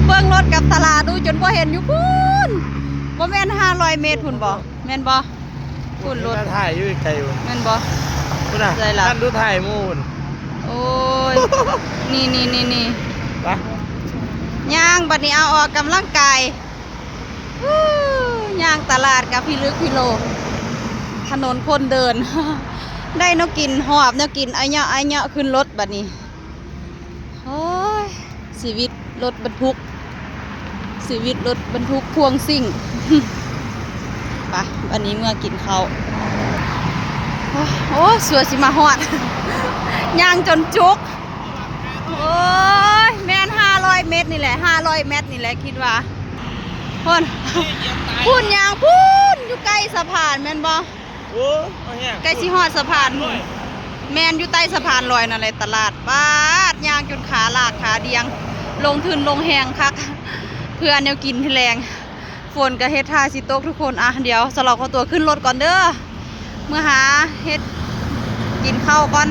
ເບິ່ງລົດກັບຕະຫຼາດດູ ຈົນບໍ່ເຫັນຢູ່ພຸ້ນ. ບໍ່ແມ່ນຫ້າຮ້ອຍເມັດພຸ້ນບໍ່? ແມ່ນບໍ່? ພຸ້ນລົດ ເຫັນແຕ່ຖ່າຍຢູ່ໄກໆພຸ້ນ ແມ່ນບໍ່? ພຸ້ນນະ ໃສລະ? ຄັນດູຖ່າຍໝູ່ພຸ້ນ. ໂອ້ຍ ນີ້ໆໆໆ ໄປ ຍ່າງບັດນີ້ ເອົາອອກກຳລັງກາຍ. ອູ້ ຍ່າງຕະຫຼາດກະພິລຶກພິໂລ ຖະໜົນຄົນເດີນ. ໄດ້ແນວກິນ ຫອບແນວກິນ ອາຍະອາຍະ ຂຶ້ນລົດບັດນີ້. ໂອ້ຍ ຊີວິດລົດບັນທຸກ ຊີວິດລົດບັນທຸກພ່ວງຊິ້ງ. ໄປ ບັດນີ້ເມືອກິນເຂົ້າ. ໂອ້ ສົວຊິມາຮອດ ຍ່າງຈົນຈຸກ. ໂອ້ຍ ແມ່ນຫ້າຮ້ອຍເມັດນີ້ແຫຼະ ຫ້າຮ້ອຍແມັດນີ້ແຫຼະ ຄິດວ່າ. ພຸ້ນ ພຸ້ນ ຍ່າງພຸ້ນ ຢູ່ໃກ້ສະພານແມ່ນບໍ່? ໂອ້ ໃກ້ຊິຮອດສະພານພຸ້ນ. ແມ່ນ ຢູ່ໃຕ້ສະພານລອຍນັ້ນແຫຼະຕະຫຼາດ. ປາດ ຍ່າງຈົນຂາລາກຂາດ່ຽງ ລົງທຶນລົງແຮງຄັກ ເພື່ອແນວກິນແລງ. ຝົນກະເຮັດທ່າຊິຕົກທຸກຄົນ. ອ່ະ ດຽວສະເລາຂໍຕົວຂຶ້ນລົດກ່ອນເດີ ເມືອຫາເຮັດກິນເຂົ້າກ່ອນ.